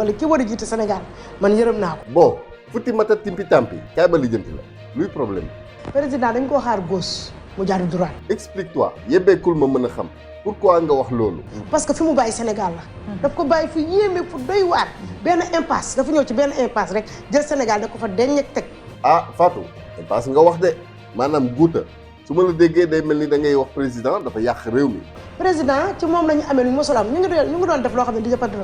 wala ki war a jiite Sénégal man yërëm naa ko. bon futti mata timpi tampi kaay ba lijjanti la luy problème président dañ koo xaar gauche mu jaar droite. explique-toi yebbeekul ma mën a xam pourquoi nga wax loolu. parce que fi mu bàyyi Sénégal la. daf ko bàyyi fi yéeme fu doy waar. benn impasse dafa ñëw ci benn impasse rek jël Sénégal da ko fa deñ ak teg. ah Fatou impasse nga wax de maanaam guuta su ma la déggee day mel ni da ngay wax président dafa yàq réew mi. président ci moom la ñu amee lu ñu mosul am ñu ngi doon def loo xam ne di jëppandiku.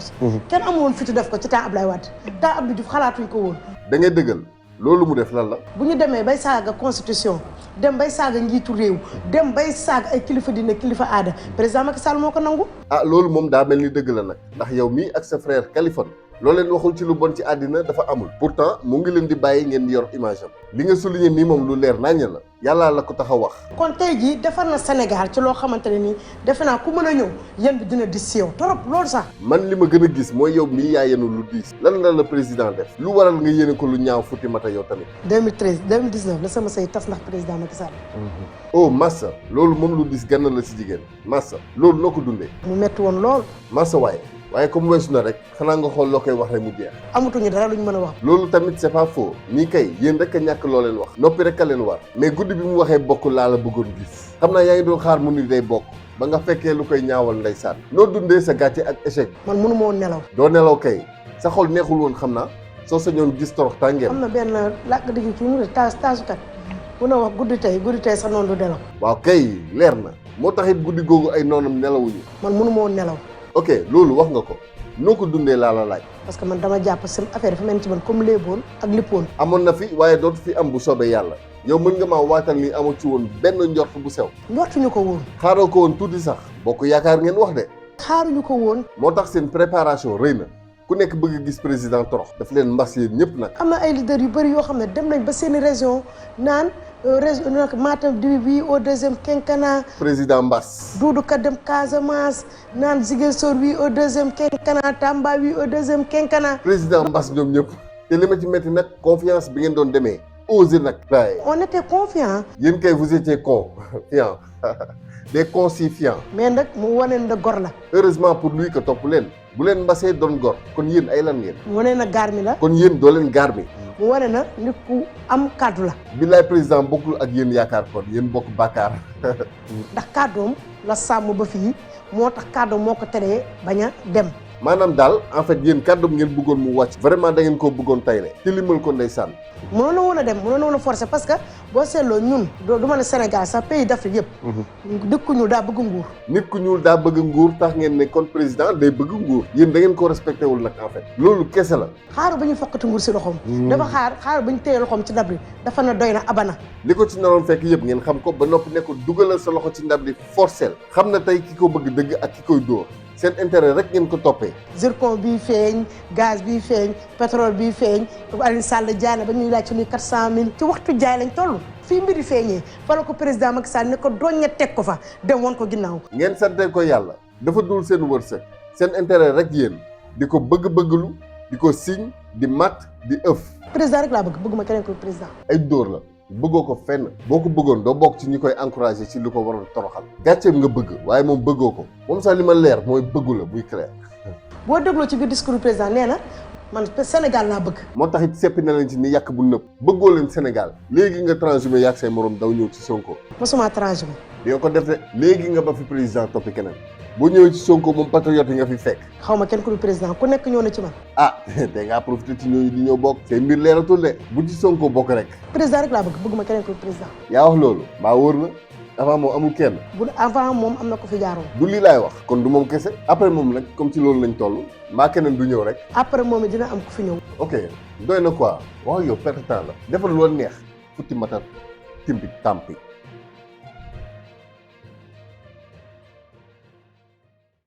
kenn amul woon fitu def ko ci temps Abdoulaye Wade. temps Abdou Diouf xalaatuñ ko woon. da ngay dëggal loolu mu def lan la. bu ñu demee bay saaga constitution dem bay saaga njiitu réew dem bay saaga ay kilifa dina kilifa aada président Macky Sall moo ko nangu. ah loolu moom daa mel ni dëgg la nag ndax yow mii ak sa frère Kaliphone loo leen waxul ci lu bon ci àddina dafa amul. pourtant mu ngi leen di bàyyi ngeen di yor image am li nga souligné nii moom lu leer naññ la yàllaa la ko tax a wax. kon tey jii defar na Sénégal ci loo xamante ne nii defe naa ku mën a ñëw yéen bi dina dis si yow trop loolu sax. man li ma gën a gis mooy yow mii yaa yenu lu diis. lan la président def lu waral nga yéene ko lu ñaaw futti mata yow tamit. 2013 2019 la sama sëy tas ndax président Macky Sall. oh Massa loolu moom lu diis gann la ci jigéen Massa loolu noo ko dundee. mu metti woon lool. Massa waaye comme weesu na rek xanaa nga xool loo koy wax rek mu jeex. amatuñu dara luñ mën a wax. loolu tamit c'est pas faux nii kay yéen rek a ñàkk loo leen wax noppi rek a leen war mais guddi bi mu waxee bokk laa la bëggoon gis xam naa yaa ngi doon xaar mu ni day bokk ba nga fekkee lu koy ñaawal ndeysaan noo dundee sa gàcce ak échec. man mënu ma woon nelaw. doo nelaw kay sa xol neexul woon xam naa soo sañoon gis torox tàngeem. am na benn làkk dëgg ci mu ne taasukat mun a wax guddi tey sa noonu du nelaw. waaw kay leer na moo taxit guddi googu ay noonam nelawuñu. man mënu ma woon nelaw. ok loolu wax nga ko noo ko dundee laa la laaj. parce que man dama jàpp seen affaire dafa mel ci man comme léeboon ak lippoon. amoon na fi waaye dootu fi am bu soobee yàlla yow mën nga maa waatal ni amu ci woon benn njort bu sew. njortuñu ko woon. xaaroo ko woon tuuti sax bokk yaakaar ngeen wax de. xaaruñu ko woon. moo tax seen préparation rëy na ku nekk bëgg a gis président torox. daf leen mbas yéen ñëpp nag. am na ay leaders yu bëri yoo xam ne dem nañ ba seeni région naan région nag Matam di bii au deuxième quinquennat. président Mbass. Doudou Ka dem Casamance naan Ziguinchor bii au deuxième quinquennat Tamba bii au deuxième quinquennat. président Mbass ñoom ñëpp te li ma ci métti nag confiance bi ngeen doon demee. osé nag. waaye on était confiant. yéen kay vous étiez confiant des confiants. mais nag mu wane na gor la. heureusement pour lui que topp leen bu leen mbasee doon gor kon yéen ay lan ngeen. mu wane na gaar mi la. kon yéen doo leen gaar mi. mu wane na nit ku am kàddu la. billaay président bokkul ak yéen yaakaar kon yéen bokk bàkkaar. ndax kàddoom la sàmm ba fii moo tax kàddoom moo ko teree bañ a dem. maanaam daal en fait yéen kàddoom ngeen bëggoon mu wàcc. vraiment da ngeen koo bëggoon tayle te limal ko ndeysaan. mënoon na woon a dem mënoon na woon a forcer parce que boo seetloo ñun du ma ne Sénégal sax pays d'Afrique yëpp. nit ku ñuul daa bëgg nguur. nit ku ñuul daa bëgg nguur tax ngeen ne kon président day bëgg nguur. yéen da ngeen ko respecté wul nag en fait. loolu kese la. xaaru ba ñu fokkati nguur si loxoom. dafa xaar ba ñu téye loxoom ci ndab li dafa na doy na abana. li ko ci naroon fekk yëpp ngeen xam ko ba noppi ne ko dugalal sa loxo ci ndab li forcel xam na tey ki ko bëgg dëgg ak ki koy dóor seen intérêt rek ngeen ko toppee. zircon bii feeñ gaz bii feeñ pétrole bii feeñ Alioune Sall jaay na ba ñuy laaj ci luy 400000 ci waxtu jaay lañ toll. fii mbiri feeñee fala ko président Macky Sall ne ko doñña teg ko fa dem woon ko ginnaaw. ngeen sante ko yàlla dafa dul seen wërsëg seen intérêt rek yéen di ko bëgg-bëgglu di ko signe di mat di ëf. président rek laa bëgguma keneen ko président. ay dóor la. bëggoo ko fenn boo ko bëggoon doo bokk ci ñi koy encouragé ci li ko waroon toroxal gàcceem nga bëgg waaye moom bëggoo ko moom sax li ma leer mooy bëggu la muy clair. boo dégloo ci biir discours président nee na man Sénégal laa bëgg. moo tax it seppi na leen ci ni yàq bu nëpp bëggoo leen Sénégal léegi nga transhumé yàq say morom daw ñëw ci Sonko. mosuma transhumé. di nga ko def de léegi nga ba fi président toppi keneen boo ñëwee ci Sonko moom patriote yi nga fi fekk. xaw ma kenn ku du président ku nekk ñëw na ci man. ah da ngaa profité ci ñooñu di ñëw bokk. say mbir leeratul de bu ci Sonko bokk rek. président rek laa bëgguma keneen ku du président. yaa wax loolu mbaa wóor na avant moom amul kenn. avant moom am na ko fi jaaroon. du lii laay wax kon du moom kese. après moom nag comme ci loolu lañ toll mbaa keneen du ñëw rek. après moom it dina am ku fi ñëw. ok doy na quoi wax yow perte temps la. defal lu la neex futti matat timbi tampi.